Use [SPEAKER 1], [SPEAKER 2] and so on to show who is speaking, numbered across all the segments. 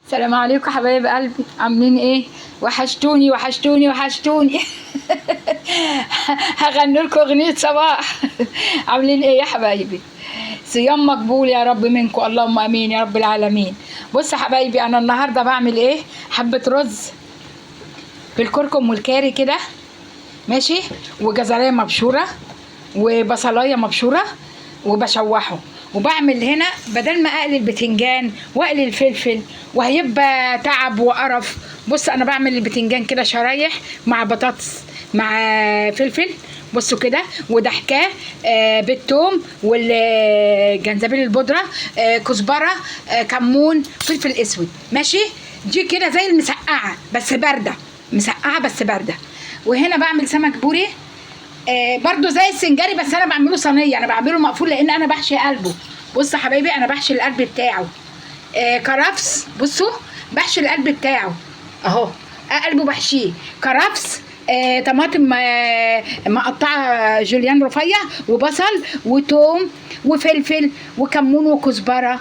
[SPEAKER 1] السلام عليكم حبايب قلبي، عاملين ايه؟ وحشتوني وحشتوني وحشتوني. هغني لكم اغنية صباح. عاملين ايه يا حبايبي؟ صيام مقبول يا رب منكم، اللهم امين يا رب العالمين. بص يا حبايبي، انا النهارده بعمل ايه؟ حبه رز بالكركم والكاري كده، ماشي، وجزرايه مبشوره وبصلايه مبشوره، وبشوحه. وبعمل هنا بدل ما اقلي البتنجان واقلي الفلفل وهيبقى تعب وقرف، بص انا بعمل البتنجان كده شرايح مع بطاطس مع فلفل، بصوا كده، ودحكاه بالثوم والجنزبيل البودره، كزبره، كمون، فلفل اسود، ماشي. دي كده زي المسقعه بس باردة، مسقعه بس باردة. وهنا بعمل سمك بوري، برضو زي السنجاري، بس انا بعمله صينية، انا بعمله مقفول لان انا بحشي قلبه. بصوا حبايبي، انا بحشي القلب بتاعه، كرفس، بصوا بحشي القلب بتاعه اهو، قلبه بحشيه كرفس، طماطم، مقطعه جوليان رفيع، وبصل وتوم وفلفل وكمون وكزبره،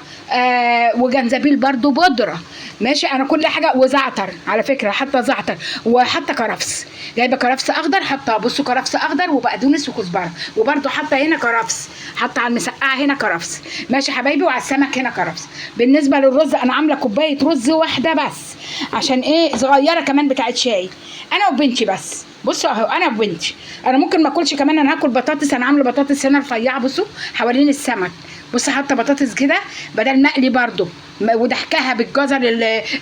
[SPEAKER 1] وجنزبيل برضو بودره، ماشي. انا كل حاجة، وزعتر على فكرة، حاطه زعتر وحاطه كرفس، جايبه كرفس اخضر حاطه، بصوا كرفس اخضر وبقدونس وكزبره، وبرضو حاطه هنا كرفس، حاطه على المسقعه هنا كرفس، ماشي حبايبي، وعلى السمك هنا كرفس. بالنسبة للرز، انا عامله كوباية رز واحدة بس، عشان ايه؟ صغيرة كمان بتاعت شاي، انا وبنتي بس. بصوا اهو، انا وبنتي، انا ممكن ما اكلش كمان، انا هاكل بطاطس، انا عامله بطاطس هنا رفيعة، بصوا حوالين السمك، بصوا حاطه بطاطس كده بدل مقلي برضو، ودحكها بالجزر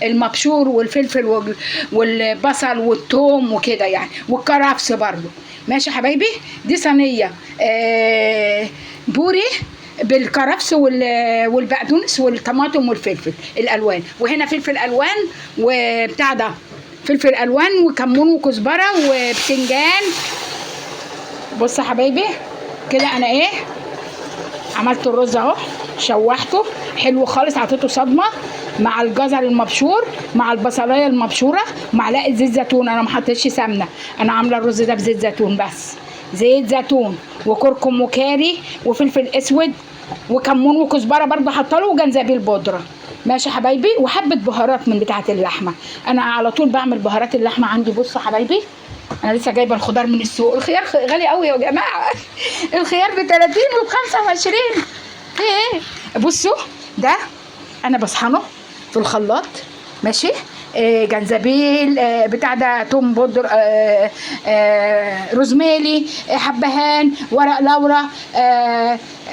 [SPEAKER 1] المبشور والفلفل والبصل والثوم وكده يعني، والكرفس برضو، ماشي حبايبي. دي صينية بوري بالكرفس والبقدونس والطماطم والفلفل الالوان، وهنا فلفل الوان وبتاع ده، فلفل الوان وكمون وكزبره وبتنجان. بصوا يا حبايبي كده، انا ايه عملت الرز اهو، شوحته حلو خالص، عطيته صدمة مع الجزر المبشور مع البصلايه المبشوره، معلقه زيت زيتون، انا ما حطيتش سمنه، انا عامله الرز ده بزيت زيتون بس، زيت زيتون وكركم وكاري وفلفل اسود وكمون وكزبره برضه حاطه له، وجنزبيل بودره، ماشي حبايبي، وحبه بهارات من بتاعه اللحمة، انا على طول بعمل بهارات اللحمة عندي. بصوا حبايبي، انا لسه جايبه الخضار من السوق، الخيار غالي قوي يا جماعة. الخيار ب 30 وب 25، ايه؟ بصوا ده انا بصحنه في الخلاط، ماشي، جنزبيل، بتاع ده، توم بودر، روزماري، حبهان، ورق لورا،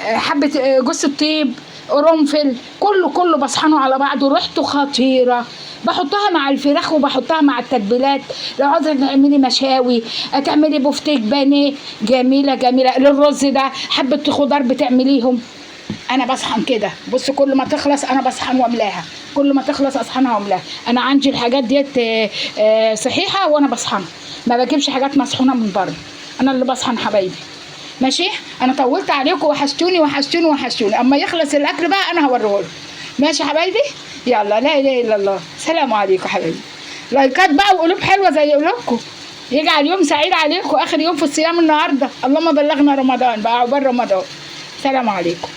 [SPEAKER 1] حبه، جوز الطيب، قرنفل، كله كله بصحنه على بعضه، ريحته خطيرة. بحطها مع الفراخ وبحطها مع التتبيلات، لو عاوزه تعملي مشاوي، تعملي بفتيك بانيه، جميلة جميلة. للرز ده حبه خضار بتعمليهم، انا بصحن كده، بص كل ما تخلص انا بصحن واملاها، كل ما تخلص اصحنها واملاها. انا عندي الحاجات ديت، صحيحه وانا بصحنها، ما بجيبش حاجات مصحونه من بره، انا اللي بصحن حبايبي، ماشي. انا طولت عليكم، وحشتوني وحشتوني وحشتوني، اما يخلص الاكل بقى انا هوريهولكم، ماشي حبايبي. يلا، لا اله الا الله، سلام عليكم حبايبي. لايكات بقى وقلوب حلوة زي قلوبكم، يجعل يوم سعيد عليكم، اخر يوم في الصيام النهارده، اللهم بلغنا رمضان بقى، عقبال رمضان. سلام عليكم.